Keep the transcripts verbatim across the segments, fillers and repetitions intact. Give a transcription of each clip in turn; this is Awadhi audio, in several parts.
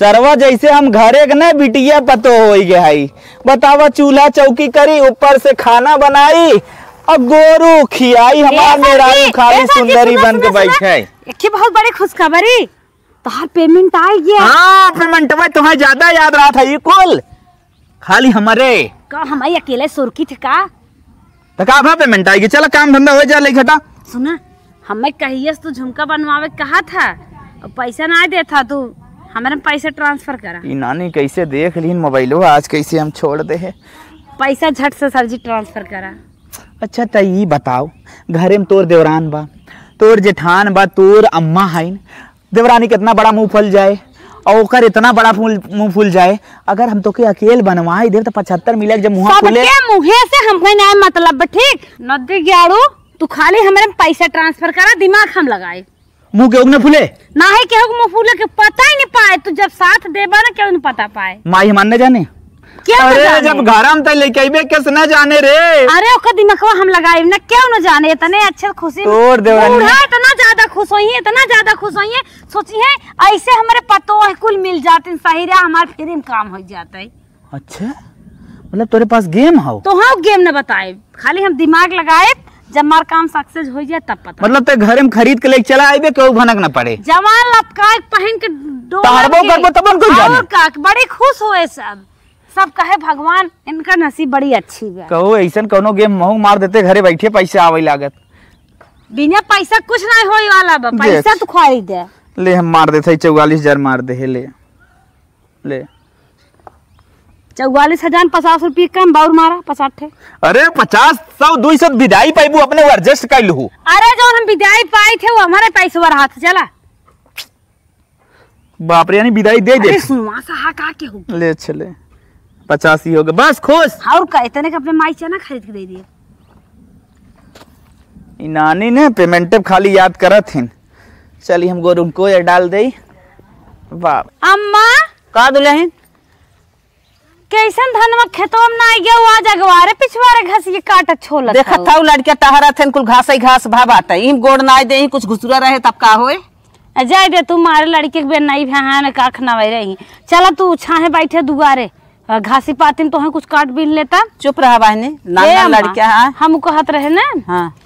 सरवा जैसे हम घरे के ना बिटिया पतो होई गे हई। बतावा, चूल्हा चौकी करी, ऊपर से खाना बनाई और गोरू खियाई। हमार ए मेहरारू साथी, खाली ए साथी, सुंदरी सुना, बन के सुना, सुना। बैठे। एक बहुत बड़ी खुशखबरी, तोहार payment आ गया। हाँ, payment में तुम्हें ज्यादा याद रहा था ये कुल, खाली हमारे। का हमारे अकेले सुरकी थे का? तो का भा payment आएगी? चला काम धंधा हो जा, ले घटा। सुना, हमें कहियस तू झुमका बनवावे के कहा था, और पैसा ना देता तू, हमारे में पैसा transfer करा। ई नानी कैसे देख लीन मोबाइलो, आज कैसे हम छोड़ दे है। पैसा झट से सरजी transfer करा। अच्छा, त ई बताओ, घरे में तोर देवरान बा, तोर जेठान बा, तोर अम्मा हईन, देवरानी के इतना बड़ा मुंह फूल जाए और ओकर इतना बड़ा फूल, मुंह फूल जाए। अगर हम तोके अकेल बनवाई देब त पचहत्तर मिले के जब मुंह फूले। सबके मुंहे से हमके ना मतलब बा, ठीक? नदी ग्याड़ू, तू खाली हमरे में पैसा transfer करा, दिमाग हम लगाए। मुंह केहू के ना फूले? नाही, केहू के मुंह फूले के पता ही नहीं पाए। तू जब साथ देबा ना, केहू नहीं पता पाए। माई हमार न जाने? केहू न अरे, जाने? जब घरम तै लेके अइबे, केस न जाने रे? अरे, ओकर दिमकवा हम लगाइब ना, केहू न जाने। इतने अच्छे खुशी में तोड़ देवरानी। बूढ़ा इतना ज्यादा खुश होइहैं, इतना ज्यादा खुश होइहैं, सोचिहैं, ऐसे हमरे पतोह कुल मिल जातिन, सही रहा, हमार free में काम होइ जातै। अच्छा, मतलब तोरे पास game हौ? तोहौ game न बताइब, खाली हम दिमाग लगाइब, जब हमार काम success होइ जाए तब पता। मतलब तै घरे में खरीद के लेके चला अइबे, केहू भनक न पड़े। जवान लपकाए के पहिन के डोला तहरबो के। करबो तब न कोई जाने। और का, बड़ी खुश होए सब। सब कहे, "भगवान, इनका नसीब बड़ी अच्छी बा।" कहो, ऐसन कौनो game महू मार देते, घरे बैठे पैसा आवे लागत। बिना पैसा कुछ नहीं होए वाला बा, देख। पैसा तो खरीदे। ले, हम मार देते, चौवालीस हजार मार दे, ले, ले। चौवालीस हजार पचास रुपये कम, बाउर मारा, पचास ठे। अरे, पचास, सौ, दुई सौ विदाई पाइबू, अपने वो adjust कर लू। अरे, जौन हम विदाई पाई थे, वो हमारे पैसवा रहत, चला। बाप रे, यानी विदाई दे दे। अरे सुनवा सा, हा का के हो? ले चले, पचासी हो गए, बस खुश। और का, इतने के अपने माई चना खरीद के दे दिए। ई नानी ने payment खाली याद करत हिन। चली हम गोरू को ये डाल दे। बाप। अम्मा। का दुल्हन? कैसन धनवा खेतवा में ना आई गया, वो आज अगवारे पिछवारे घास ये काटत छोलत देखत हऊ। हऊ लड़किया टहरत हन, कुल घास ही घास भा बाटे। इम गोड़ ना दे, कुछ घुसुरा रहे तब का होए? आ जाए दे तू, मारे लड़के के बेर नहीं भा, हाँ, ना का खनावे रही। चला तू छाहे बैठे दुआरे, आ घासी पातिन तोहे कुछ काट बीन लेता। चुप रहा बहनी, ए नाना अम्मा, लड़किया है। हम कहत रहे ना, हाँ।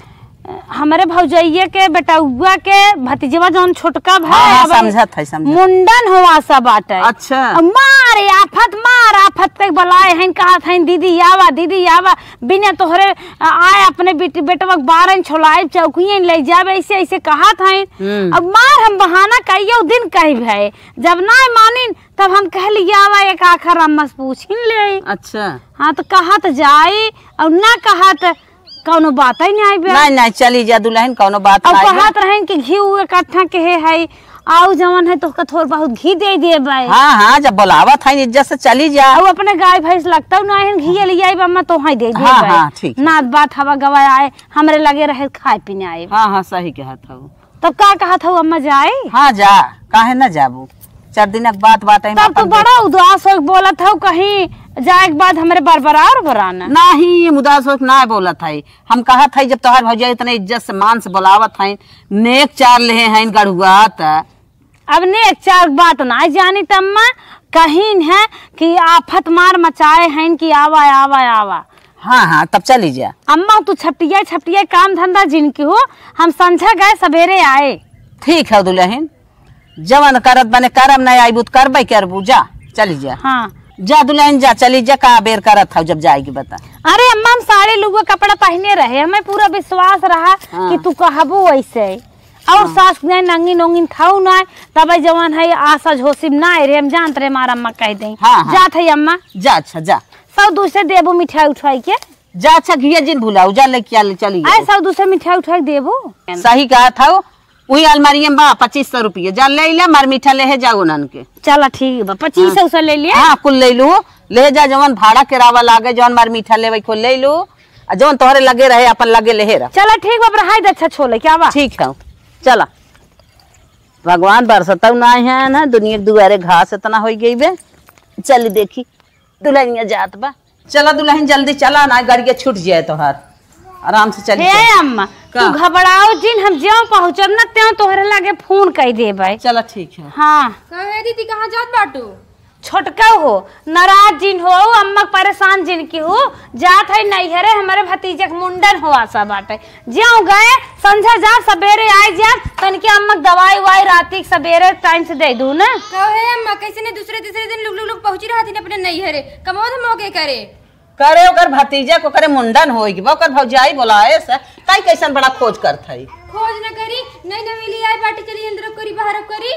हमरे भौजइये के बेटउआ के भतीजवा जौन छोटका भाई हाँ, हाँ, अब समझत है, समझत। मुंडन होवा सा बाटे। अच्छा। अब मार आफत, मार आफत के बुलाए हईन, कहत हईन, "दीदी आवा, दीदी आवा, बिना तोहरे आए अपने बेटी, बेटवा के बारन छोलाइब, चौकियन ले जाब," ऐसे, ऐसे कहत हईन। हम्म। अब मार हम बहाना कइयो दिन कही भाई, जब ना मानिन तब हम कहली, "आवा एक आखर अम्मा से पूछिन ले।" अच्छा। हाँ, तो कहत जाई और ना कहत कौनो बात ही नहीं आई बे। नहीं, नहीं, चली जा दुल्हन, कौनो बात अब नहीं बे। कहत रहन कि घी उ इकट्ठा के है, है, आउ जवन है तोहका थोड़ बहुत घी दे देबे। हाँ, हाँ, जब बुलावत है इज्जत से चली जा। और अपने गाय भैंस लगता ना है, घी ले आई बे, अम्मा तोहई दे देबे। हाँ, ठीक है। नात बात हवा गवा आए, हमरे लगे रहे, खाए पीने आए। हाँ, हाँ, सही कहत हऊ। तब का कहत हऊ अम्मा जाई? हाँ जा, काहे न जाबू? चार दिन के बात बाटे, तब तू बड़ा उदास होके बोलत हऊ, कहीं जाए के बाद हमरे बरबरार बराना। नहीं, हम उदास होके ना बोलत हई। हम कहत हई जब तोहार भौजाई इतने इज्जत से मान से बोलावत हईन, नेक चार लेहे हईन गढ़ुआ त। अब नेक चार बात ना जानी त अम्मा, कहीं है कि आफत मार मचाए हईन कि आवा, आवा, आवा। हाँ, हाँ, तब चली जा। अम्मा, तू छपटिया, छपटिया काम धंधा जिनकी हो, हम संझा गए, सवेरे आए। ठीक है दुल्हन, जवन करत बने करम, नहीं आइबू त करबे करबू, जा, चली जा। हाँ। जा दुल्हन जा, चली जा, का बेर करत हऊ, जब जाएगी बता। अरे अम्मा, हम साड़ी लुआ कपड़ा पहिने रहे, हमें पूरा विश्वास रहा हाँ। कि तू कहबू वैसे। और हाँ। सास नहीं नंगी नोंगिन थाऊ ना, तब जवन है आशा झोसिब ना रे, हम जानत रहे हमार अम्मा कह दे। हाँ, हाँ। जात है अम्मा। जा, अच्छा, जा। सब दूसरे देबू मिठाई उठाई के। जा, अच्छा, घिया जिन भुलाऊ, जा लेके आ ले, चली आए जाओ। सब दूसरे मिठाई उठाई देबू। सही कहत हऊ, वही अलमारिया में बा पच्चीस सौ रुपये, जा ले ले, मार मीठा लेहे जाओ उन्हन के। चला ठीक बा, पच्चीस सौ हाँ। से ले लिया। हाँ, कुल ले लू, ले जा, जवन भाड़ा किरावा लागे, जवन मार मीठा लेवे को ले लू, आ जवन तोहरे लगे रहे, अपन लगे लेहे रह। चला ठीक बा, अब रहाई दे, अच्छा छोले, क्या बा? ठीक है, चला। भगवान बरसतऊ ना है ना, दुनिया के दुआरे घास इतना होई गई बे। चली देखी, दुल्हनिया जात बा। चला दुल्हन, जल्दी चला, ना गाड़िया छूट जाए तोहार। आराम से चली हे चल। अम्मा, का? तू घबराओ जिन, हम ज्यों पहुँचब ना, त्यों तोहरे लगे फोन कइ देबै। चला, ठीक है। हाँ। कहे दीदी, कहाँ जात बाटू? छोटका हो, नाराज जिन हो, अम्मा परेशान जिन की हो, जात है नैहरे, हमरे भतीजे के मुंडन हो आसा बाटे। ज्यों गए, संझा जा, सबेरे आइ जा, तनके अम्मा के दवाई उवाई राती के सबेरे टाइम से दे दू ना। कहे अम्मा, कैसे ने दूसरे तीसरे दिन लुक लुक लुक पहुँची रहती अपने नैहरे, कमो धमो के करे। करे ओकर भतीजा को करे मुंडन होई गवा, ओकर भौजाई बोलाए से, ताई कैसन बड़ा खोज करत हई। खोज न करी, नहीं नवेली आई बाटी, चली अंदर करी, बाहर करी।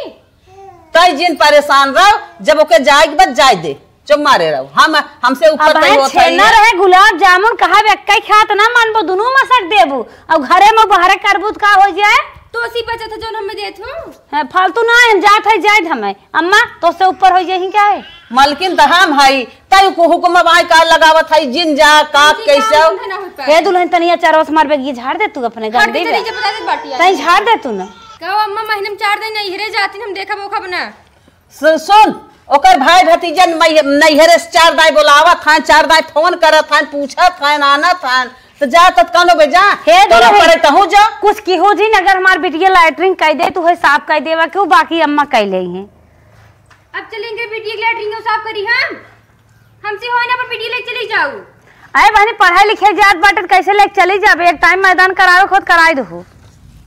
ताई जिन परेशान रहो, जब ओके जाए के बाद जाए दे, चुप मारे रहो। हम, हमसे ऊपर अब तय है होत है छेना ये। रहे गुलाब जामुन, कहा बे कई खात ना मानबो, दुनू मसक देबू। अब घरे में बाहर करबू त का हो जाए? तो सी बचत है जौन हमें देत हो। हाँ, फालतू ना, हम जात है, जाए दे हमें। अम्मा, तो से ऊपर हो जाही का है? मलकिन त हम हई, तई को हुक्म भाई का लगावत हई, जिन जा, का जी, कैसे? काम धंधा ना होत हे पाए। दुल्हन, तनिया चारों से मार बेगिए झाड़ दे तू अपने हट गंदी के चली बे। जा, बता दे बाटी तई आज। झाड़ दे तू ना। कहो अम्मा, महीने में चार दिन नैहरे जाती, हम देखब ओखब ना। सु-, सुन, ओकर भाई भतीजन मै-, नैहरे से चार दाई बोलावत हन, चार दाई फोन करत हन, पूछत हन, आनत हन, त जा तत्कानो बे जा, हे तोरा दुल्हन, परे तहूँ जा। कुछ किहो जी, अगर हमार बिटिया लैट्रिन कइ दे, तू है साफ कइ देवा, क्यों बाकी अम्मा कइ लेई हैं। अब चलेंगे बिटिया के लैट्रिन को साफ करी हम। हमसे होए ना, पर बिटिया लेके चली जाऊ। अरे बहनी, पढ़े लिखे जात बाटे, कैसे लेके चली जाबे? एक टाइम मैदान करावे खुद कराई दहु।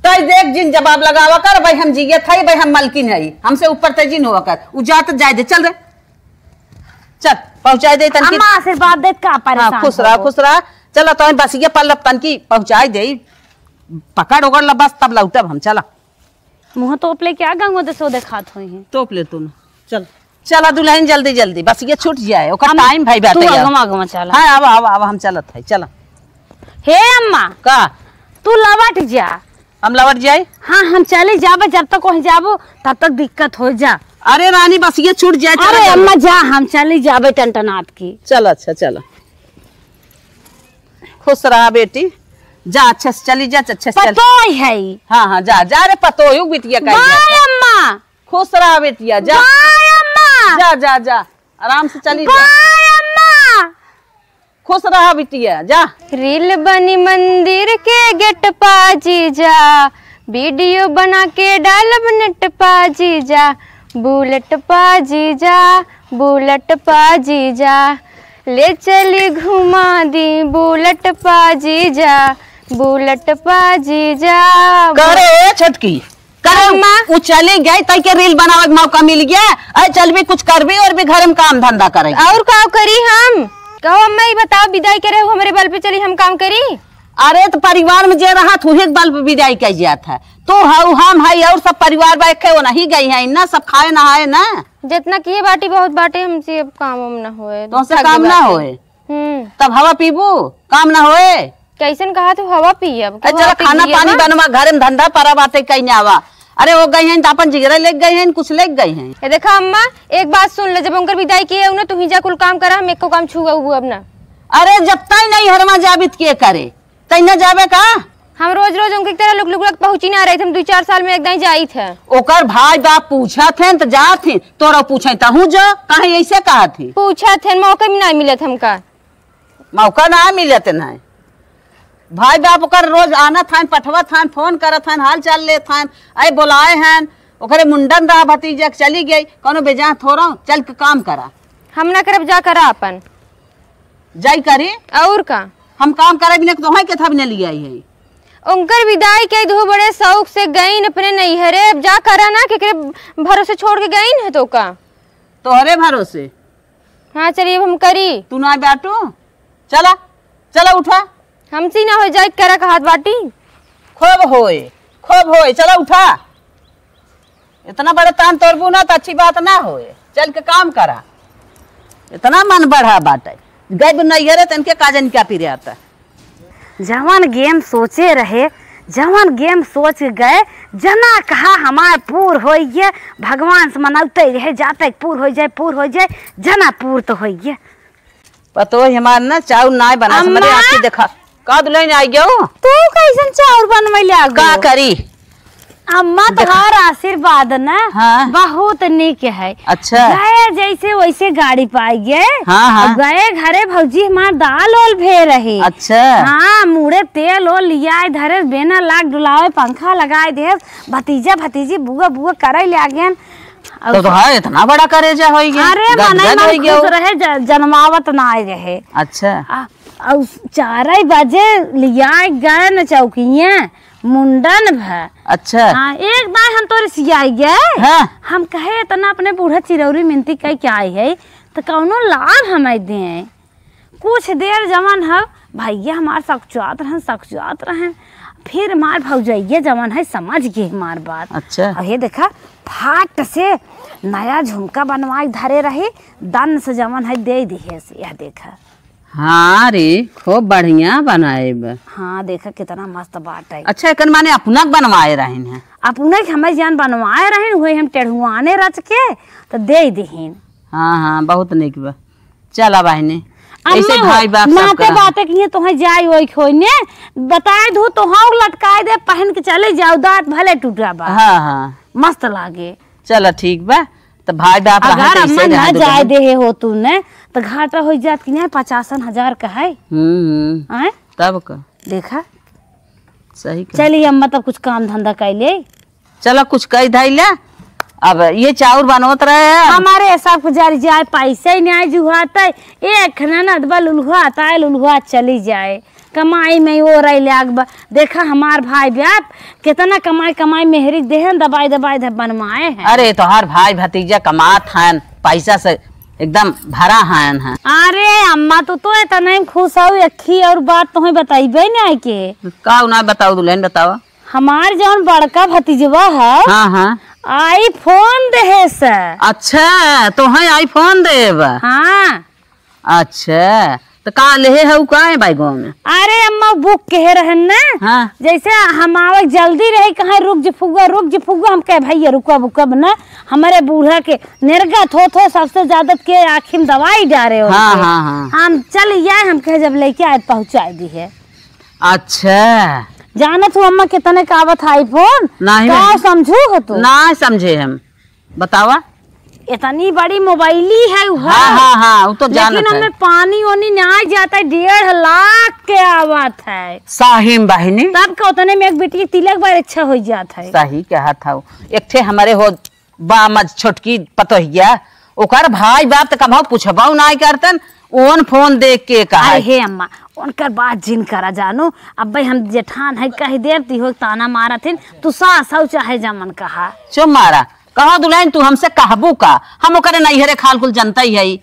तई देख जिन जवाब लगावा कर, भाई हम जियत हई, भाई हम मलकिन हई, हमसे ऊपर तई जिन होवा कर। उ जात जाए दे, चल रे, चल पहुँचाए दे तनकी। अम्मा आशीर्वाद देत का परेशान हाँ, खुश रहा, हो? खुश रहा। चला तो बसिया पल्लव तनकी पहुँचाए दे, पकड़ ओकड़ ला बस, तब लौटब हम। चला। मुँह तोप ले क्या गंगो दे सो देखात होई हैं। तोप ले तू ना। चल। चला दुल्हन जल्दी जल्दी, बस ये छूट जाए, ओकर हम टाइम भाई तू बाटे यार। अगवा अगवा चला। हाँ, आवा, आवा, आवा, हम चलत है, चला। हे अम्मा। का? तू लवट जा। हम लवट जाए? हाँ, हम चली जाबे, जब तक वहीं जाबो, तब तक दिक्कत हो जा। अरे रानी, बस ये छूट जाए, चला अरे जल्दी। अम्मा जा, हम चली जाबे टनटनात की। चल, अच्छा, चला। खुश रहा बेटी, जा अच्छे से चली जा, अच्छे से चल। पतोय है। हाँ, हाँ, जा, जा रे पतोय, उ बिटिया का बाय अम्मा। खुश रहा बिटिया, जा। बाय अम्मा। जा, जा, जा, आराम से चली जा। बाय अम्मा। खुश रहा बिटिया, जा। रील बनी मंदिर के गेट पा जीजा, वीडियो बना के डालब नेट पा जीजा, बुलेट पा जीजा, बुलेट पा जीजा, ले चली घुमा दी बुलेट पा जीजा, बुलेट पा जीजा। करे ए छोटकी, करे अम्मा। उ चली गई, तई के रील बनावे के मौका मिल गया। अरे चल भी कुछ कर भी और भी घर में काम धंधा करे। और का करी हम? कहो अम्मा, ई बताओ, विदाई करे हो हमरे बल पे चली, हम काम करी? अरे तो परिवार में जे रहा तू ही बल पे विदाई कह जात है। तू हऊ, हम हई और सब परिवार बा, एके वो नहीं गई है ना, सब खाए नहाए ना। जितना किए बाटी बहुत बाटे, हमसे अब काम वाम ना होए। तो से थक काम गई ना बाटे। होए। हम्म। तब हवा पीबू, काम ना होए। कैसन कहा तू हवा पियब? ए, चला, खाना पानी बनवा, घरे में धंधा परा बाटे, कहीं ना आवा। अरे, वो गई हैं तो अपन जिगरा लेके गई हैं, कुछ लेके गई हैं। ए, देखा अम्मा, एक बात सुन ले, जब उनकर विदाई किए हो ना, तू ही जा कुल काम करा, हम एको काम छुआ हुआ अब ना। अरे, जब तई नहीं हरमा जाबित के करे, तई ना जाबे का? हम रोज रोज उनके तरह लुक लुक लुक पहुँची ना रही थे, हम दो चार साल में एक दाई जाई थे। ओकर भाई बाप पूछत हैं तो जात हैं, तोरा पूछे तहूँ जो, काहे ऐसे कहत हैं? पूछत हैं, मौका भी नहीं मिलत हमका। मौका ना मिलत है। भाई बाप ओकर रोज आनत हन, पठवत हन, फोन करत हन, हाल चाल लेत हन, ऐ बोलाए हन, ओकरे मुंडन रहा भतीजा के चली गई, कोनो बेजान थोड़ा, चल के काम करा। हम ना करब, जा करा अपन। जाई करी। और का? हम काम करब ने, तोहे के थब ने लियाई है। उनकर विदाई के दो बड़े शौक से गईन अपने नैहरे, अब जा करा ना, केकरे भरोसे छोड़ के गईन है तो का? तोहरे भरोसे। हाँ, चलिए, अब हम करी। तू ना बैठू, चला, चला उठा। हमसे ना हो जाए, करा कहत बाटी। खूब होए, खूब होए, चला उठा। इतना बड़ा तान तोड़बू ना तो अच्छी बात ना होए। चल के काम करा। इतना मन बढ़ा बाटे। गए नैहरे तनके काजन क्या पिरियाता। जवन गेम सोचे रहे, जवन गेम सोच के गए, जना कहा हमार पूर होइए, भगवान से मनौते रहे, जाते पूर हो जाए, पूर हो जाए, जना पूर तो होइए। पतोह हमार ना चाउर नाय बना, अम्मा। हमरे आँखी देखा। का दुल्हन आई गयो? तू कैसन चाउर बनवे ले आ का गयो? करी? अम्मा, देख- तोहार आशीर्वाद ना हाँ। बहुत नीक है। अच्छा। गए जैसे वैसे गाड़ी पाई गए। हाँ, हाँ। अब गए घरे, भौजी हमार दाल ओल भे रही। अच्छा। हाँ, मुड़े तेल ओल लियाए धरे, बेना लाग डुलावे, पंखा लगाए दे, भतीजा भतीजी बुआ बुआ करे लागे। तो, तो है, इतना बड़ा करेजा होई गया, अरे, गदगद मनई मन होई गया खुश हो। रहे, ज-, जनमावत ना आए रहे। अच्छा। आ, अउ चारइ बजे लियाए गए न चौकिया, मुंडन भ। अच्छा। हाँ, एक दाई हम तो रिसियाई गए। हाँ। हम कहे, "इतना अपने बूढ़ा चिरौरी मिनती कइ के आई है, त कौनो लाभ हमें दें।" कुछ देर जवन ह, भैया हमार सकुचात रहन, सकुचात रहन। फिर हमार भौजैया जवन है, समझ गए हमार बात। अच्छा। अउ ये देखा, फाट से नया झुमका बनवाई धरे रही, दन से जवन है, दे दिहे से, यह देखा। हाँ रे, खूब बढ़िया बनाए बा। हाँ, देखा कितना मस्त बाटे। अच्छा, एकर माने अपना के बनवाए रहिन है? अपना के हमें जान बनवाए रहिन, हुए हम टेढ़ुआने रच के तो दे दिहिन। हाँ, हाँ, बहुत नीक बा। चला बहिनी, अम्मा ऐसे हो, भाई बाप सब नाते करा। बाते किए तोहे जाई ओई खोई ने, बताए दू तोहाऊ लटकाए दे, पहन के चले जाओ, दांत भले टूटा बा। हाँ, हाँ। मस्त लागे। चला ठीक बा, त भाई बाप रहा अगर कैसे अम्मा रहा ना दे जाए बहिनी? देहे हो तू ने, त घाटा हो जात कि नहीं, पचासन हजार का है। हम्म, हम्म। आए? तब का? देखा? सही कहा। चली अम्मा, तब कुछ काम धंधा कर ले। चला कुछ कह धाई ले। अब ये चाउर बनवत रहे हैं। हमारे सब जर जाए, पैसे ही नहीं जुहाते। एक ननद बा लुलहुआ, ताए लुलहुआ चली जाए। कमाई में वो रह लाग बा। देखा हमार भाई बाप कितना कमाई, कमाई मेहरी देहन, दबाई, दबाई, दबाई बनवाए हैं। अरे तोहार भाई भतीजा कमात हन, पैसा से एकदम भरा हन हैं। अरे अम्मा, तू तो इतना ही खुश हो, एक ही और बात तुम्हें बताइबे नहीं के। का ना बताओ दुल्हन, बताओ। हमार जौन बड़का भतीजवा है, हाँ, हाँ। iPhone देहे से। अच्छा, तोहे iPhone देब? हाँ। अच्छा, त का लेहे हऊ का है बैगवा में? अरे अम्मा, बुक कहे रहन ना, हाँ। जैसे हम आवे जल्दी रही, कहे, "रुक जे फुआ, रुक जे फुआ," हम कहे, "भैया, रुकब, रुकब ना, हमारे बूढ़ा के नेरगा थो, थो, सबसे ज्यादा के आँखी में दवाई डारे हो हाँ, के।" हाँ, हाँ। हम चल आए, हम कहे, "जब लेके आए, पहुँचा दी है।" अच्छा। जानत हूँ अम्मा, कितने का आवत है iPhone? नहीं, का नहीं। समझू हो तू? ना समझे हम। बतावा। इतनी बड़ी मोबाइली है उ है। हाँ, हाँ, हाँ, उ तो जानत लेकिन है। हमें पानी ओनी ना जाता है, डेढ़ लाख के आवत है। सही में बहिनी। तब का उतने में एक बेटी के तिलक बार इच्छा हो जात है। सही कहत हऊ। एक ठे हमारे हो बा मज छोटकी पतोहिया, ओकर भाई बाप त कभौ पूछबौ नाय करतन, ओन फोन देख के कहा। अरे हे अम्मा, उनकर बात जिन करा जानू। अब भाई हम जेठान है कह देब, ती हो ताना मारत हिन, तू सास हऊ चाहे जमन कहा। चुप मारा, कहो दुल्हन, तू हमसे कहबू का? हम ओकरे नैहरे खाल कुल जनता ही है,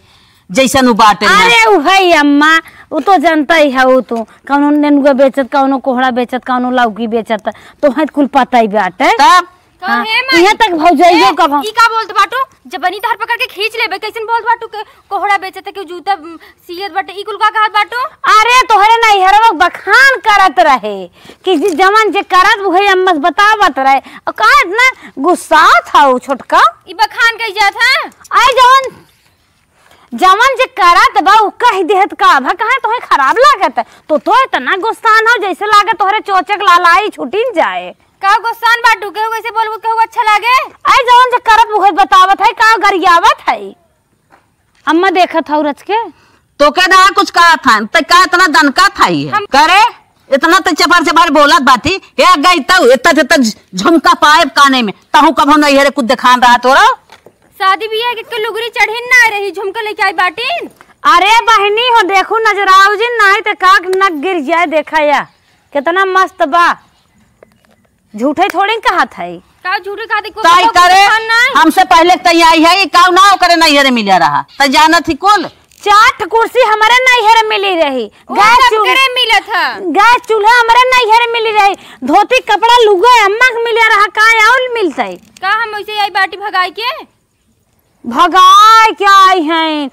जैसन उ बाटे ना। अरे उ है अम्मा, उ तो जनता ही है, उ तू कौनो नेनुआ बेचत, कौनो कोहड़ा बेचत, कौनो लौकी बेचत, तो है कुल पता ही बाटे। तब? कहो, हाँ, हे माई। इहाँ तक भौजाइयो ए, का भौ- ई का बोलत बाटू? जबनी तहर पकड़ के खींच लेबे, कैसन बोलत बाटू के कोहड़ा बेचत है, के जूता, उम, सियत बाटे, ई कुल का कहत बाटू? अरे, तोहरे नैहरवा बखान करत रहे कि जी जवन जे करत उहे अम्मा से बतावत रहे। और का इतना गुस्सात हऊ छोटका? ई बखान कही जात है? आए जवन जवन जे करत बा, उ कह देहत का भा, कहाँ तोहे खराब लागत? तो, तो इतना गुस्सान हो, जैसे लागे तोहरे चोचक लालाई छुटिन जाए। का गुस्सान बाटू? केहू कैसे बोलबू, केहू अच्छा लागे? आई जवन जे करत उहे बतावत है, का गरियावत है? अम्मा देखत हऊ रच के। तोके ना कुछ कहत हन, त का इतना दनकत हई है? हम करे, इतना त चपर चपर बोलत बाटी। हे गई तऊ, इतना, इतना झुमका पाएब काने में, तहू कभो नैहरे कुछ देखान रहा तोरा। शादी बियाह के, के लुगरी चढ़िन ना रही, झुमका लेके आई बाटिन। अरे बहिनी हो, देखू नजराऊ जी, नाई त काक नक गिर जाए। देखा या, कितना मस्त बा। झूठे थोड़ी कहत है। का झूठे कहत है? कोई ताई कबो करे, दुकान ना है। हमसे पहले तई आई है, ई काऊ ना ओकरे नैहरे मिले रहा। त जानत ही कुल। चार ठो कुर्सी हमरे नैहरे मिली रही। ओ गैस सब चूल्हा, करे मिलत है। गैस चूल्हा हमरे नैहरे मिली रही। धोती कपड़ा लुगा अम्मा के मिले रहा, का और मिलतई? का हम वैसे आई बाटी भगाई के? भगाए के आई हैं।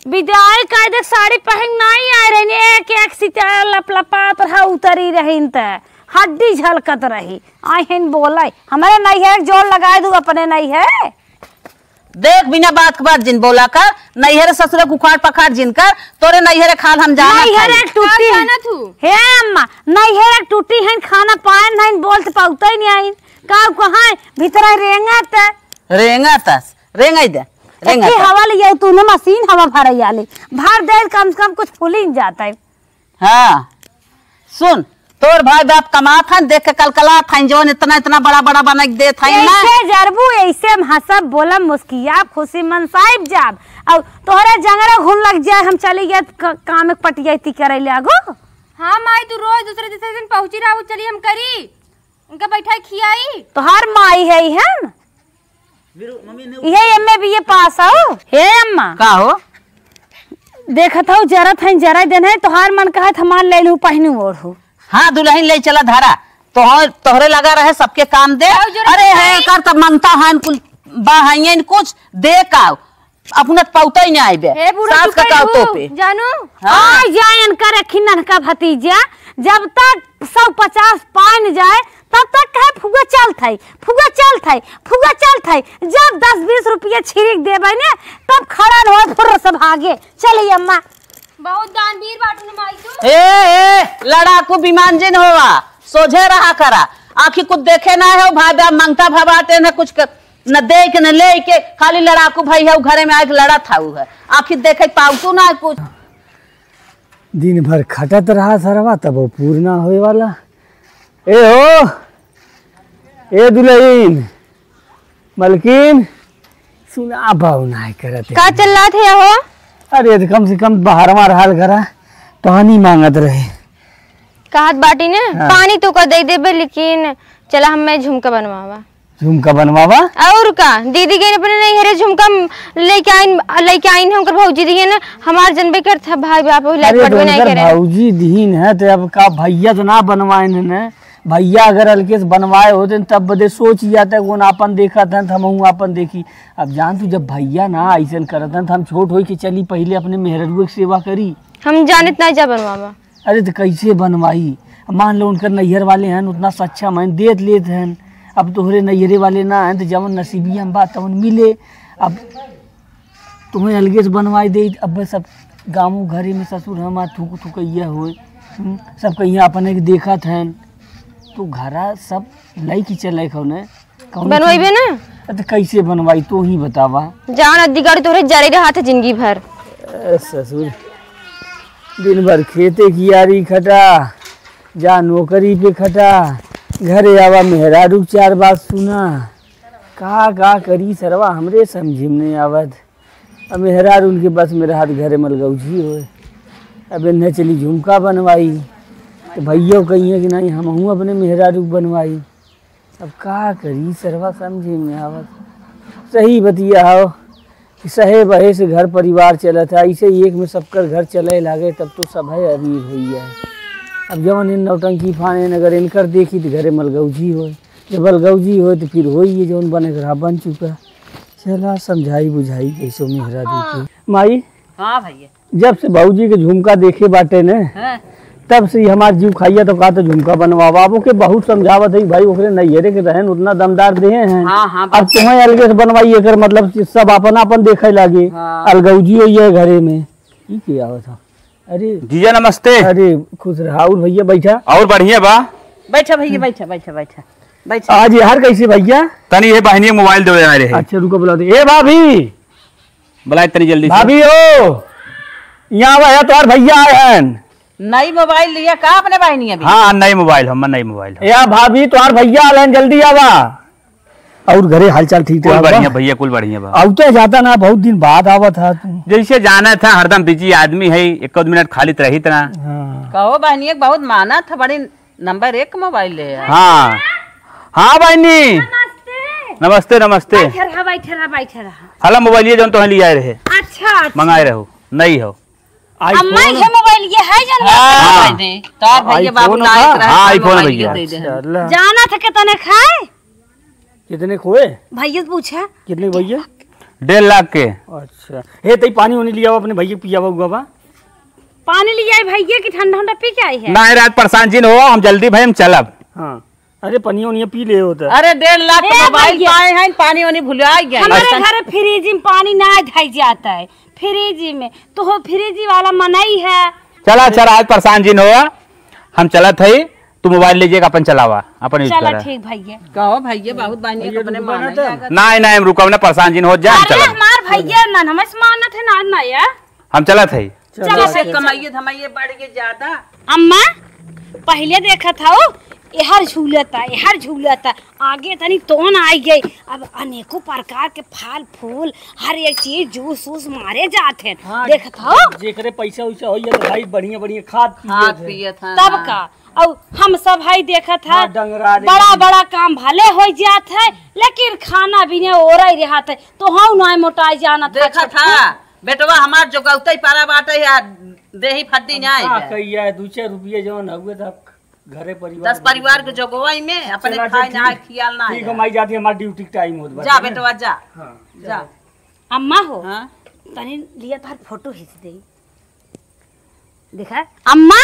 विदाई कायदे साड़ी पहन नहीं आए रहे, एक एक सितारा लपलपात रहा, उतरी रही त हड्डी झलकत रही। आई हैं बोले, हमारे नहीं है, जोर लगाए दू अपने नहीं है। देख, बिना बात के बात जिन बोला कर, नैहरे ससुरे के उखाड़ पखाड़ जिन कर, तोरे नैहरे खाल हम जानत नैहरे हई। टूटी का है। जानत हूँ? हे अम्मा, नैहरे टूटी है, खाना पाए नहीं, बोलत पाउते नहीं आई। का कहाँ भीतर रेंगत? रेंगत अस, रेंगई दे, रेंगत देखी अस। हवा ले आई, तूने मशीन हवा भरई आले, भर दे, कम से कम कुछ फूलिन जाता है। हाँ, सुन, तोर भाई बाप कमात हन, देख के कलकलात हन, जौन इतना, इतना बड़ा, बड़ा बना के देत हन ना। ऐसे जरबू, ऐसे हम हंसब, बोलब, मुस्कियाब, खुशी मनसाइब जाब। और तोहरा जंगरा घुन लग जाए, हम चली गए क-, काम एक पटियाती करे ले आगो। हाँ माई, तू रोज दूसरे, तीसरे दिन पहुँची रहू, चली हम करी। इनका बैठाई खियाई। तोहार माई है हम। ये एमए बीए पास हो। हे अम्मा। का हो? देखत हो, जरत हैं, जरा दिन है, तोहार मन कहत हमार ले लू, पहनू ओढ़ू। हाँ, दुल्हन ले चला धारा। तोहर, तोहरे लगा रहे, सबके काम दे। अरे है, कर तब मंगता है, कुल बा है, कुछ दे का। अपना त पौता ही नहीं आइबे। हे बूढ़ा, सास तू का कहू, तो पे। जानू? हाँ। आ जाए इनका रखी नन्हका भतीजा, जब तक सौ पचास पाए न जाए, तब तक कहे फुआ चलत है, फुआ चलत है, फुआ चलत है। जब दस बीस रुपया छिड़क देबे ने, तब खड़ा न होए, फुर्र से भागे। चली अम्मा। बहुत दानवीर बाटू न माई तू। ए, ए, लड़ाकू विमान जिन होवा, सोझे रहा करा। आखिर कुछ देखे ना हो, भाई बाप मंगता भवाते न कुछ क-, न दे के, न ले के, खाली लड़ाकू भाई है, घरे में आके लड़त है, है। आखिर देखे पावतू ना कुछ। दिन भर खटत रहा सरवा, तब वो पूर ना होए वाला। ए हो, ए दुल्हन, मलकिन, सुना भाव ना करत है। का चिल्लात है हो? अरे, तो कम से कम बाहर मार हाल करा, पानी मांगत रहे। कहत बाटी ने, हाँ। पानी तो का दे देबे, लेकिन चला हमें झुमका बनवावा। झुमका बनवावा? और का, दीदी गई अपने नैहरे झुमका लेके आइन, लेके आइन है उनकर भौजी दिए ना, हमार जनबे करत है भाई बाप वही लायक अरे, तो पटवे नहीं उनकर करे। भौजी दीन है, तो अब का भैया तो ना बनवाइन है ना, भैया अगर अलगे से बनवाए होते न, तब बदे सोच जाता है, कौन आपन देखत है, तो हमहूँ आपन देखी। अब जान तू, जब भैया ना ऐसन करत है, तो हम छोट होई के चली पहले अपने मेहररुए के सेवा करी। हम जानत ना जा बनवावा। अरे, तो कैसे बनवाई? मान लो, उनकर नैहर वाले हैं, उतना सक्षम हैं, देत लेत हैं। अब तोहरे नैहरे वाले ना हैं, तो जवन नसीबिया में बा, तवन मिले। अब तुम्हें अलगे से बनवाई दे, अब सब गाँव घरे में ससुर हमार थूक थुकैया होए, हम्म, सब कहिया अपने के देखत हैं, तो घरा सब लई के चले कौने। कौन बनवाइबे चीज? ना? अरे, तो कैसे बनवाई, तू ही बतावा। जान अद्दी गाड़ी तोहरे जरे रहा था जिंदगी भर। ए, ससुर, दिन भर खेते कियारी खटा, जा नौकरी पे खटा, घरे आवा मेहरारू चार बात सुना। का, का करी सरवा, हमरे समझे में नहीं आवत। अब मेहरारू उनके बस में रहत घरे मलगौजी होए। अब इन्हें चली झुमका बनवाई, तो भैया कहिए कि नहीं, हमहूँ अपने मेहरारू बनवाई। अब का करी सरवा, समझे में आवत। सही बतिया हो कि सहे बहे से घर परिवार चलत है, ऐसे ही एक में सबकर घर चले लागे, तब तो सब है अमीर होई है। अब जवन इन नौटंकी फाने, अगर इनकर देखी तो घरे मलगौजी होए, जब मलगौजी होए तो फिर होई ये जवन बने के रहा बन चुका। चला समझाई बुझाई कैसो मेहरा देखे। माई, हाँ भैया। जब से भौजी के झुमका देखे बाटे ने, हाँ। तब से ही हमार जीव खाइया तो का तो झुमका बनवावा। अब ओके बहुत समझावत है भाई, ओकरे नैहरे के रहन उतना दमदार देहे हैं। हाँ, हाँ, अब बात तुम्हें अलगे से बनवाई, एकर मतलब कि सब अपन अपन देखे लागे। हाँ। अलगौजी होई है घरे में। ई के आवत है? अरे जीजा नमस्ते। अरे खुश रहा। और भैया बैठा। और बढ़िया बा। बैठा भैया, बैठा, बैठा, बैठा, बैठा। आज यार कैसे भैया? तनी ये बहनी मोबाइल देवे आए रहे। अच्छा रुको बुला दे। ए भाभी, बुलाए तनी जल्दी से। भाभी हो, यहाँ आवा है, तोहार भैया आए हैं। नई मोबाइल लिया का अपने बहनी अभी? हाँ, नई मोबाइल हो, मैं नई मोबाइल हो। या भाभी, तोहार भैया आए हैं, जल्दी आवा। और घरे हालचाल ठीक कुल ठाक बा? बढ़िया भैया, कुल बढ़िया बा। अब तो जाता ना, बहुत दिन बाद आवत है तू। जैसे जाना था, हरदम बिजी आदमी है, एक आध मिनट खाली त रही तना। हाँ। कहो बहनी, एक बहुत माना था, बड़ी नंबर एक मोबाइल ले है। हाँ। हाँ बहनी। नमस्ते। नमस्ते, नमस्ते। बैठे रहा, बैठे रहा, बैठे रहा। हला मोबाइल ये जौन तोहे लियाए रहे। अच्छा, अच्छा। मंगाए रहो, नई हो। अम्मा iPhone? ये मोबाइल ये है जौन हाँ। मोबाइल दे। तो आप भैया बाबू iPhone लायक का? रहे, हाँ, तो iPhone मोबाइल भैया। ये दे दे। अच्छा, ला। जाना था कितने खाए? कितने खोए? भैया से पूछा। कितने भैया? डेढ़ लाख के। अच्छा। हे, तई पानी वानी लिया अपने भैया पियावा हुआ बा। पानी लिया है भैया की ठंडा ठंडा पी के आई है। ना, रात परेशान जिन हो, हम जल्दी भाई हम चलब। हाँ। अरे, पनिया उनिया पी ले होता। अरे, डेढ़ लाख के ए मोबाइल भैया। पाए हैं, पानी वानी भुलाइ गए। हमारे ऐसा घरे फ्रिज में पानी ना धई जाता है, फ्रिज में तो हो, फ्रिज वाला मनई है। चला, चला, आज परेशान जिन होया, हम चलत हई, तू मोबाइल लीजिएगा, अपन चलावा, अपन use चला, करा। ठीक भैया। कहो भैया, बहुत बहनी भैया, अपने रुकबा माने ना तो। अगर नाहीं, नाहीं, हम रुकब ना, परेशान जिन हो जा, हम अरे चलत। हमार भैया ना, हमें मानत है ना, ना यार। हम चलत हई। चला, चला, से चला। कमाइए धमाइए बढ़ गए ज्यादा। अम्मा, पहिले देखत हौ, एहर झूलता, एहर झूलता, आगे तनी तोन आइ गई। अब अनेकों प्रकार के फल फूल, हर एक चीज, जूस वूस मारे जात हैं। हाँ, देखत हौ? जेकरे पैसा वैसा होइए तो भाई बढ़िया बढ़िया खात खात पियत हैं। पियत हैं, तब हाँ। का? और हम सब हई देखत है, हाँ, डंगरा रे। बड़ा बड़ा काम भले होइ जात है, लेकिन खाना बिना ओरा ही रहत है, तो हम ना मोटाई जानत है, देखत छोटकू। है, बेटवा हमार जोगौते पारा बाटे या देही फड्डी अब नाई का है। कहिया है, दू चार रुपये जौन हउए त घरे परिवार दस परिवार के जोगवाई में अपने चला, खाए ठीक। ना, खियाल ना ठीक है। है, माई जाती, हमार ड्यूटी टाइम होत बा। जा बेटवा, जा। हाँ। जा। अम्मा हो, हाँ? तनी लिया तोहार फोटो खींच दे। देखा, अम्मा,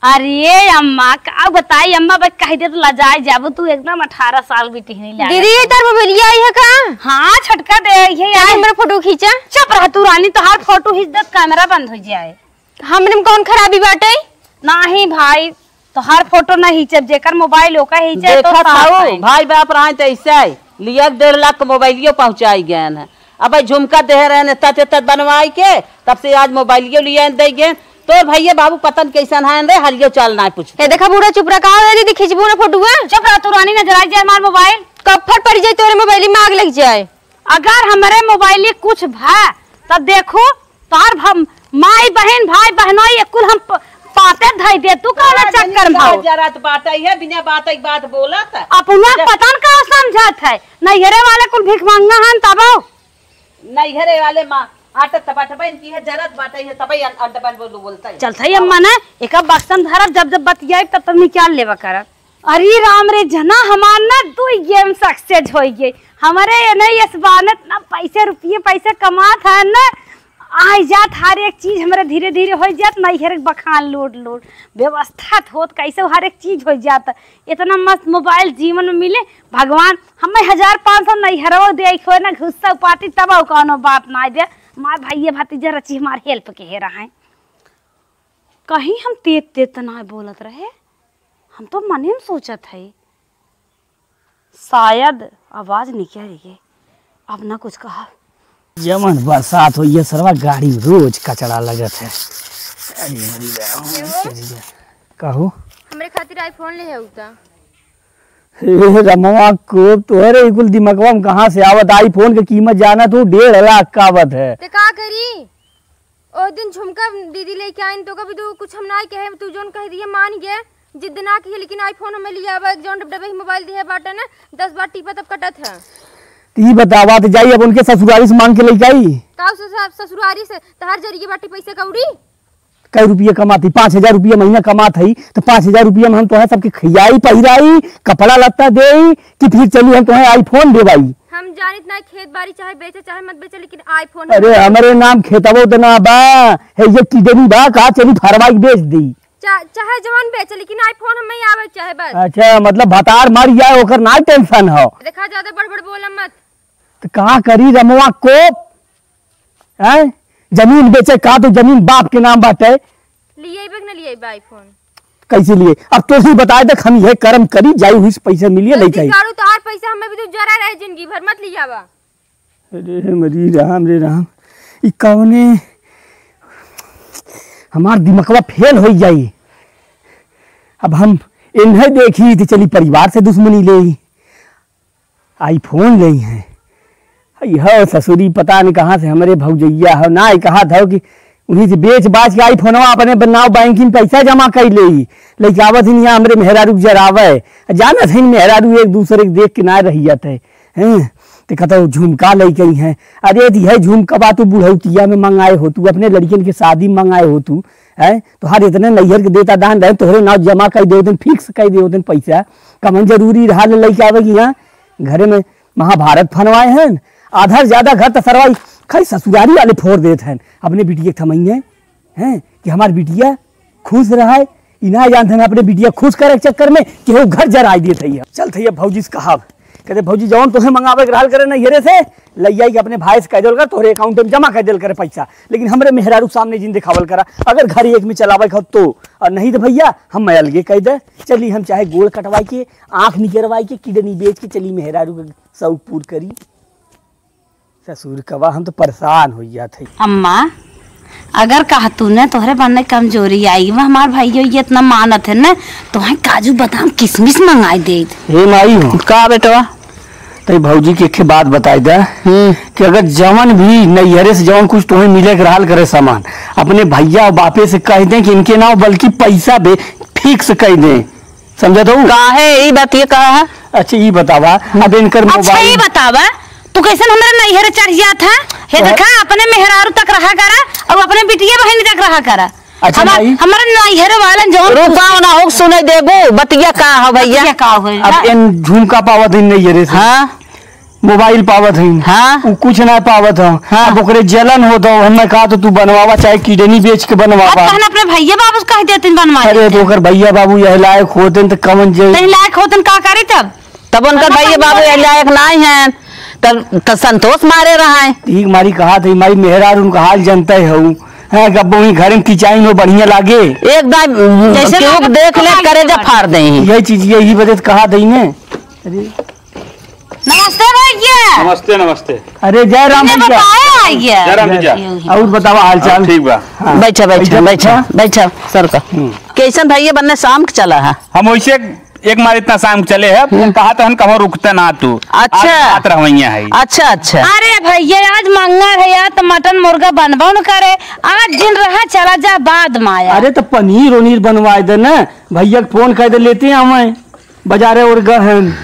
अरे अम्मा, का बताई अम्मा, बस कह दे तो लजाए जाबू तू, एकदम अठारह साल भी टिहनी लागे। दीदी, ये तार मोबाइलिया आई है का? हाँ, छोटका दे, ये तनी आई। मेरा फोटो खींचा। चुप रह तू रानी, तोहार फोटो खींच दे, कैमरा बंद हो जाए। हमरे में कौन खराबी बाटे? नाही भाई, तोहार फोटो नाही खींचब, जेकर मोबाइल ओकर खींचे तो देखत साफ हऊ, है। भाई बाप रहे तो ऐसे ही लिया के डेढ़ लाख के मोबाइलियो पहुंचाई गए हैं। अब भाई झुमका देहे रहे ने तत तत बनवाई के, तब से आज मोबाइलियो लिए दे गए। तोर भैया बाबू पतन कैसन है रे, हरियो चाल ना पूछ। ए देखा बूढ़ा चुप रहा, का हो दीदी खींचबू ना फोटो है? चुप रह तू रानी, नजर आई जाए हमार मोबाइल। कब फट पड़ जाए तोरे मोबाइल में आग लग जाए। अगर हमरे मोबाइल कुछ भा तब देखू तोहार भम-, माई, बहिन, भाई, बहनोई, ये कुल हम प-, पाते धई दे। तू कौन हाँ, चक्कर में हो? जरत बाटई है, बिना बात एक बात बोलत। अपना जब पतन का समझत है, नैहरे वाले कुल भिखमंगा हन तब हो। नैहरे वाले माँ, आटत बाटबे इनकी है, जरत बाटई है, तबे अन-, अंडबन बोल बोलता है। चलत है अम्मा ने, एक बक्सन धरब, जब जब बतियाई तब तब निकाल लेबा करब। अरे राम रे जना, हमार ना दुई गेम सक्सेस होइ गई। हमरे ये नहीं इस बानत ना पैसे रुपये पैसे कमात है ना, आइ जात हर एक चीज हमरे धीरे धीरे होइ जात, नैहर के बखान लोड लोड व्यवस्था त होत, कैसे हर एक चीज होइ जात। इतना मस्त मोबाइल जीवन में मिले, भगवान हमें हजार पाँच सौ नैहरवा दे खोए ना घुस्सा पाती तब कौनो बात ना दे। मार भाई ये भतीजा रची हमार हेल्प के हे रहा है। कहीं हम तेज तेज त ना बोलत रहे, हम तो मने में सोचत हई, शायद आवाज निकल गई, अब ना कुछ कहा। जवन बरसात होई है, सरवा गाड़ी में रोज कचड़ा लगत है। अरे मरी राम, मरी राम। कहो। हमरे खातिर iPhone ले है उता। हे रमवा को, तोहरे ई कुल दिमगवा में कहाँ से आवत? iPhone के कीमत जाना तू डेढ़ लाख का आवत है। ते का करी? ओ दिन झुमका दीदी लेके आइन तो कभी तू कुछ हम ना कहे, तू जोन कह दिए मान गए, जिद ना किए, लेकिन iPhone हमें लिया अब एक जोन डबडबे ही मोबाइल दिए बाटे ना, दस बार टीपा तब कटत है। तो ई बतावा तो जाई अब उनके ससुरारी से मांग के लेके आई। का ससुरा-, ससुरारी से तहार जरिए बाटी पैसे कौड़ी? कई रुपया कमाती, पाँच हजार रुपया महीना कमात हई, तो पाँच हजार रुपया में हम तोहे सबके खियाई पहिराई, कपड़ा लत्ता देई कि फिर चली हम तोहे iPhone देवाई? हम जानित ना खेत बाड़ी चाहे बेचे चाहे मत बेचे, लेकिन iPhone अरे हमरे नाम खेतवो तो ना बा, है ये किडनी बा, का चली फरवाई बेच दी। चा-, चाहे जवन बेचे, लेकिन iPhone हमें आवे चाहे बस। अच्छा, मतलब भतार मर जाए ओकर ना टेंशन हो। देखा ज्यादा बड़ बड़ बोला मत। तो का करी रमवा को, हैं? जमीन बेचे का तो जमीन बाप के नाम बाटे। लिए बे कि ना लिए बे iPhone? कैसे लिए? अब तो ही बताए देख, हम ये कर्म करी, जाई हुई से पैसा मिलिए, ले गलती जाई। करू तो हर पैसा हमें भी तू जरा रहे जिंदगी भर मत लियावा। अरे मरी राम रे राम, ई कौने हमार दिमकवा फेल हो जाई। अब हम इन्हें देखी तो चली परिवार से दुश्मनी ले, iPhone ले हैं। यह ससुरी पता नहीं कहाँ से हमरे भौजैया हो, ना ही कहा था कि उन्हीं से बेच बाच के iPhone अपने नाव बैंकिंग पैसा जमा कर ले, लेके आवत ही यहाँ हमरे मेहरारू के जरावे। जानत ही मेहरारू एक दूसरे के देख के ना रह जाते हैं। ते कहता झुमका लेके आई हैं। अरे तो यह झुमका बा तू बुढ़ौतिया में मंगाए हो, तू अपने लड़कियन के शादी में मंगाए हो तू, हैं? तोहार इतने नैहर के देता दान रहे, तोहरे नाव जमा कर दे होते, फिक्स कर दे होते पैसा। कमन जरूरी रहा ले लेके आवे कि यहाँ घरे में महाभारत फनवाए हैं, आधा से ज्यादा घर तो सरवाई खाई ससुरारी वाले फोड़ देत हैं। अपने बिटिया के थमइये हैं कि हमार बिटिया खुश रहे, ई ना जानत हन अपने बिटिया खुश करे के चक्कर में केहू घर जराइ देत हई। चलत हई अब भौजी से कहब, कहते, "भौजी, जौन तोहे मंगावे के रहल करे नैहरे से, लइ आई के अपने भाई से कह देल कर, तोहरे account में जमा कर देल करे पैसा, लेकिन हमरे मेहरारू के सामने जिन देखावल करा, अगर घर एक में चलावे के हो तो, और नहीं तो भैया हम अलगे कह दे, चली हम चाहे गोड़ कटवाई के, आँख निकरवाई के, kidney बेच के चली मेहरारू के शौक पूर करी।" ससुर कवा, हम तो परेशान होइ जात हई। अम्मा, अगर कहतू न तोहरे बन्ने कमजोरी आई, वह हमार भइयो ये इतना मानत है न, तोहे काजू बादाम किशमिश मंगाई देत। हे माई हो। का बेटवा? तई भौजी के एक बात बताई दे हम्म। कि अगर जवन भी नैहरे से जवन कुछ तोहे मिले के रहल करे सामान, अपने भैया और बापे से कह दें कि इनके नाव बल्कि पैसा बे fix कह दें। समझत हऊ? काहे ई बात ये कहा है? अच्छा, ई बतावा, हम्म। अब इनकर अच्छा, mobile ई बतावा, तू कैसन हमरा नैहरे चढ़ जात है? हे हाँ। देखा, अपने मेहरारू तक रहा करा और अपने बिटिया बहिन तक रहा करा। अच्छा, हमार-, माई। हमारे नैहरे वालन जौन रुका ना हो, सुने देबू, बतिया का हो भैया? बतिया का हो? अब इन झुमका पावत ही नैहरे से। हाँ। mobile पावत हईन। हाँ। उ कुछ ना पावत ह। हाँ। अब ओकरे जलन होत ह, हमें कहा तो तू बनवावा, चाहे kidney बेच के बनवावा। अब तहन अपने भैया बाबू से कह देतिन बनवा अरे, देते। तो ओकर भैया बाबू यह लायक होतन तो कवन जे तही लायक होतन का करी तब? तब उनकर भैया बाबू यह लायक नाहीं हैं, तब त संतोष मारे रहा है। ठीक मारी कहा थे, माई मेहरार उनका हाल जनते हऊ। हैं, गब्बो ही घर में किचाइन हो बढ़िया लागे। एकदम जैसे केहू लागत देख ले, लागत करेजा बाटे। फाड़ दे। यही चीज, यही वजह से कहा थे ने। अरे। नमस्ते भैया। नमस्ते, नमस्ते। अरे जय राम तुमने भैया। बताया है ये। जय राम भैया। और बतावा हाल चाल? ठीक बा। हाँ। बैठा, बैठा, बैठा, बैठा, बैठा। बैठा, सर का। हम्म। कैसन भैया बन्ने शाम के चला है? हम वैसे एक मार इतना शाम के चले हैं, हम्म। कहा तो हम कहूँ रुकते ना तू। अच्छा। आज रात रहवैया है। अच्छा, अच्छा। अरे भैया आज मंगर है यार, तो मटन मुर्गा बनबो न करे। आज दिन रहा चला जा बाद में आया। अरे तो पनीर उनीर बनवाए दे ना, भैया के फोन कर दे लेते हैं हमें। बाजारे और गहन।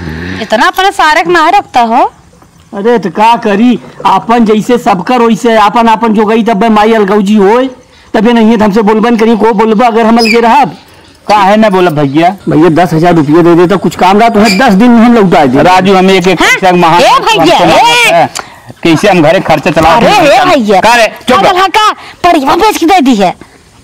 इतना अपने सारे के ना रखता हो। अरे तो का करी, आपन जैसे सबकर वैसे, आपन आपन जोगाई तब माई अलगौजी होए, तबे नहीं है तो हमसे बोलबन करी, को बोलबा अगर हम अलगे रहब। काहे ना बोलब भैया? भैया दस हजार रुपये दे देता, कुछ काम रहा तो है, दस दिन में हम लौटा दे। राजू, हम एक एक हाँ? पैसा के महान ए भैया, हमको ए! मालूम है। कैसे हम घरे खर्चा चला अरे, ए भैया, का रे? चुप पागल रह। है का? पड़िया बेच के दे दी है।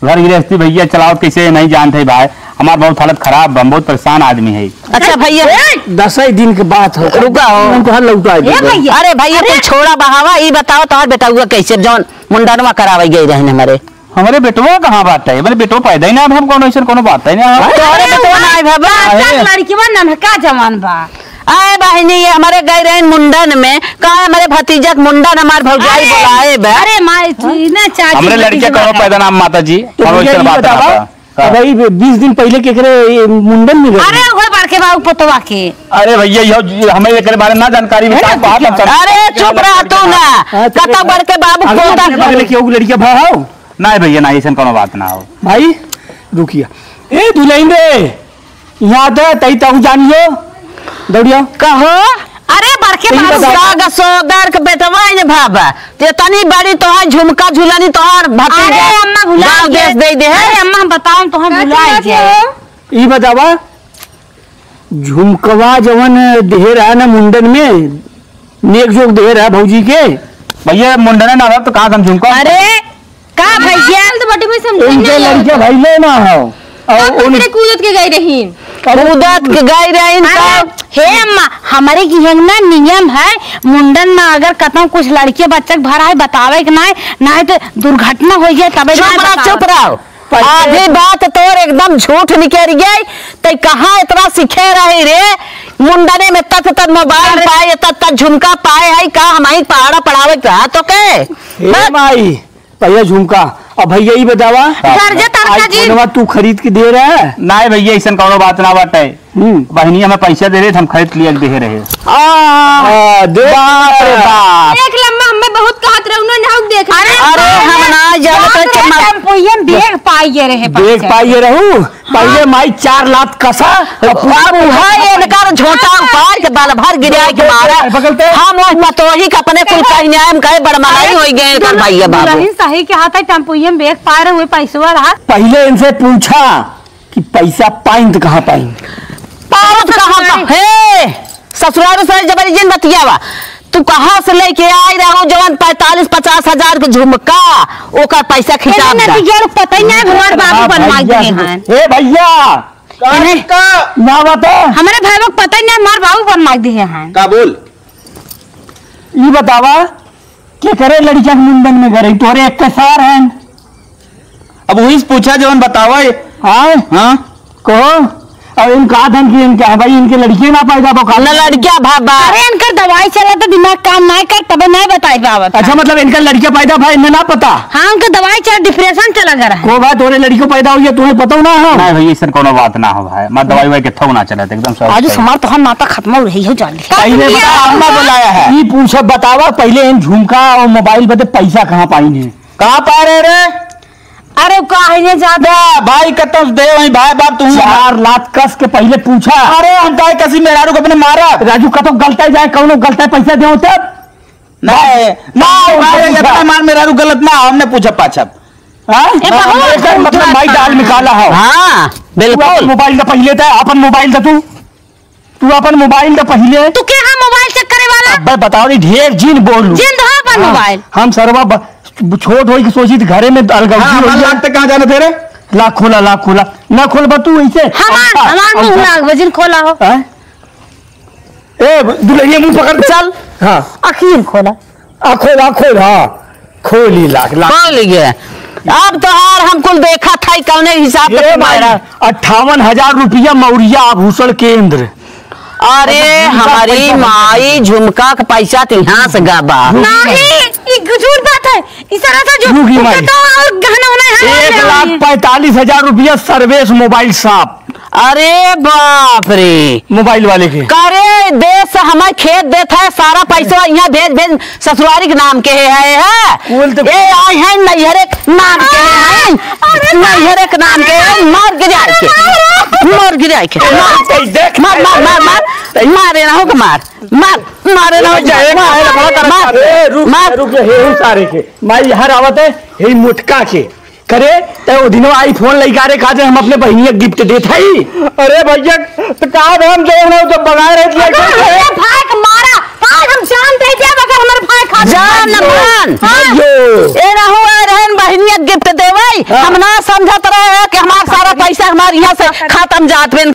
घर गृहस्थी भैया चलावत कैसे नहीं जानत है भाई, हमार बहुत हालत खराब बा, हम बहुत परेशान आदमी है। अच्छा भैया। ए! दसई दिन के बात हो। रुका हो। हम तोहार लौटा ए देबे। भैया। अरे भैया, अरे! कुल छोड़ा बहावा, ई बताओ तोहार बेटउआ कैसे जौन मुंडनवा करावे गए रहन हमरे? हमरे बेटवा कहाँ बात है? हमरे बेटवा पैदा ही ना, अब हम कौनो ऐसन कौनो बात है ना। तोहरे अरे बेटवा वाह, ना है बाबा। का, का अरे। लड़किवा नन्हका जवान बा। आए बहिनी, ये हमरे गई रहिन मुंडन में, का हमरे भतीजा के मुंडन हमार भौजाई अरे, बोलाए बा। अरे माई, तू ही ना चाची हमरे लड़के भतीजा कौनो बा। पैदा ना माता जी, तो कौनो भैया ऐसन ये बात ना बतावा, बा। का? अब भाई बीस दिन पहले केकरे ये मुंडन में गए? अरे ओए बड़के बाबू पोतवा के। अरे भैया, यो जी, हमें एकरे बारे में ना जानकारी है बता, ना बात हम कुछ। समझ अरे चुप रह तू ना, हाँ, चुप कता रह। बड़के बाबू अरे पोता। अपने बगले के एगो लड़किया भा हो? नहीं भैया, नहीं, ऐसन कौनो बात ना हो। भाई, रुकिया। ए, दुल्हन रे, यहाँ तो तई तऊ जानियो, दौड़िया। कहो? अरे, बड़के तई बाबू बताओ। साग सोदर के बेटवा है ने बाबा। ते तनी बड़ी तोहार झुमका झुलनी तोहार भतीजा अरे, अम्मा, भुला गाँव गए। देश दे दे है। अरे, अम्मा, हम बताओ, तोहार का भुला चिल्लात गए। हो? ई बतावा, झुमकवा जवन देहे रहा ना मुंडन में, नेक जोक देहे रहा भौजी के। भैया, मुंडन ना रहा तो कहाँ से हम झुमका? अरे, का भैया? तो बटे भाई समझे उनके नहीं। लड़के भइले ना हो। और तब उन- कूदत के गई रहीन। कूदत के गई रहीन अरे, तब। हे अम्मा, हमरे की है ना नियम है, मुंडन में अगर कतौ कुछ लड़के बच्चा के भरा है, बतावे के नाय, नाय तो दुर्घटना हो जाए, तबे चुप नाय रहो, बतावे। चुप रहो। आधी बात तोर एकदम झूठ निकल गई। तै कहाँ इतना सीखे रही रे? मुंडने में तत तत मोबाइल अरे। पाए, तत तत झुमका पाए है, का हमही पहाड़ा पढ़ावे के रहा तो के? हे बस। माई, पहले झुमका, अब भैया ई बतावा, हाँ। घर जे तरका आज जी। फोनवा तू खरीद के दे रहा है? नाय भैया, ऐसन कौनो बात ना बाटे। हम्म। बहिनी हमें पैसा दे रहे, हम खरीद लिया, दे रहे। आ, आ, दे बाप रे बाप। देख लम्मा, हमें बहुत कहत रहू ना, ना देख अरे, अरे, हम ना जानत बाप रे, रहे कि मा- टेम्पोइया में बैग पाइए रहे बैग बच्चा। पाइए रहू? हाँ। पहले माई चार लात कसा, अब अब उहे इनकर झोंटा उपाड़ के बाल भर गिराए के मारा। बगल पे। हम ओह पतोही के अपने कुल कहने आए, हम कहे बड़ मलाई अरे, होई गए एकर दुल्हन, भैया बाबू। दुल्हन सही के हाथ है, टेम्पोइया में बैग पाए रहे, वही पैसवा रहा। पहले इनसे पूछा, कि पैसा पाइन त कहाँ पाइन? पावत कहाँ पा-, हे, ससुराल से जबरी जिन बतियावा। तू कहाँ से लेके आई रहू जवन पैंतालीस पचास हजार के झुमका, ओकर पैसा खिंचाब दा। नतिया लोग पता ही नहीं, हमार बाबू बनवाई दिए हैं। ए भैया, ना बता। हमरे भाई लोग पता ही नहीं, हमार बाबू बनवाई दिए हैं। का बोल? ई बतावा, के करे लड़किया के मुंडन में करे, तोरे एक के सार हैं। अब वही से पूछा जवन बतावा। हाँ? हाँ? कहो। अब इन कहा धन की इनके, हाँ भाई, इनके लड़कियां ना पैदा बा, ना लड़कियां भा-, बा। अरे, इनकर दवाई चला तो दिमाग काम ना कर, तबे नहीं बताई पावत। अच्छा, मतलब इनका लड़कियां पैदा भा, इन्हें ना पता? हाँ, उनका दवाई चला, depression चला कर है। को भाई, तोरे लड़कियों पैदा हुई है, तुम्हें पता ना हो? नहीं भाई, ऐसा कोनो बात ना हो भाई, मैं दवाई वाई के थो ना चला, एकदम सब आज सही। हमार तो हम नाता खत्म हो रही हो जान। पहले बता, अम्मा बुलाया है। ई पूछब बतावा, पहले इन झुमका और मोबाइल बदे पैसा कहाँ पाई ने? कहाँ पा रहे रे? अरे काहे ने ज्यादा? भाई कतम दे वही भाई बाप तू। चार लाख कस के पहले पूछा। अरे हम काहे कसी मेहरारू को अपने मारा? राजू कतम गलता जाए, कौनो गलता पैसा देओ तब? नहीं, नहीं, भाई, पूछा। इतना मार मेहरारू गलत ना, हमने पूछा पाछा। हाँ? ए, हाँ, बहुत एक मतलब माई दाल निकाला है। हाँ, तू अपन बिल्कुल। मोबाइल दा पहिले ता, अपन मोबाइल दा तू। तू अपन मोबाइल दा पहिले। तू के हाँ मोबाइल चेक करे वाला? अबे बताओ रे, ढेर जिन बोलू। जिन दो अपन हाँ, मोबाइल। हम सरवा ब-, छोट होई के सोची त घरे में अलगौजी हाँ, होई हमार जाए। लाख तक कहाँ जाना थे रे? लाख खोला, लाख खोला। ना खोलबा तू ऐसे। हमार, अब, हमार अब, मुंह अब, लाग, वजन खोला हो। हाँ? ए, दुल्हनिया मुंह पकड़। चल। हाँ। अखिल खोला। आ, खोल, आ, खोल, हाँ। खोली लाख, लाख। खोल गए। अब तोहार हम कुल देखा था, कौने हिसाब से ये भाई, तुम्हारा। अट्ठावन हजार रुपया मौर्या आभूषण केंद्र। अरे, अब झुमका हमारी पैसा माई, झुमका के पैसा तो यहाँ से गबा। नहीं, ये झूठ बात है। इस तरह से जो रुकी माई। तो और गहना होना है, एक लाख पैंतालीस हजार रुपया सर्वेश मोबाइल शॉप। अरे बाप रे। मोबाइल वाले के। करे देश से हमें खेत देत है, सारा पैसा यहाँ भेज भेज ससुरारी के नाम के है, है? कुल तो ए आई है नैहरे के नाम के है, अरे नैहरे के नाम के है, मर गिराए के, मर गिराए के, मार, देख। मार, मार, मार, मार, मारे ना हो के मार, मार, मारे ना हो के मार, मार, ए, रुक, मार। रुक, हे, हे, सारे के, माई यहाँ आवत है, हे मोटका के, करे, ते ओ दिनो iPhone लइका रे, का जे हम अपने बहिनिया गिफ्ट देत हई। अरे भैया, तो का हम दे रहे हो जब बगाए रहे थे? अरे, अरे, भाई के मारा, आज हम जान दे दिया, मगर हमारे भाई खा जान ना मान। हाँ। ए रहू, ए रहन बहिनिया गिफ्ट देवई, हाँ। हम ना समझत रहे कि हमार सारा पैसा हमार यहाँ से खत्म जात बेन।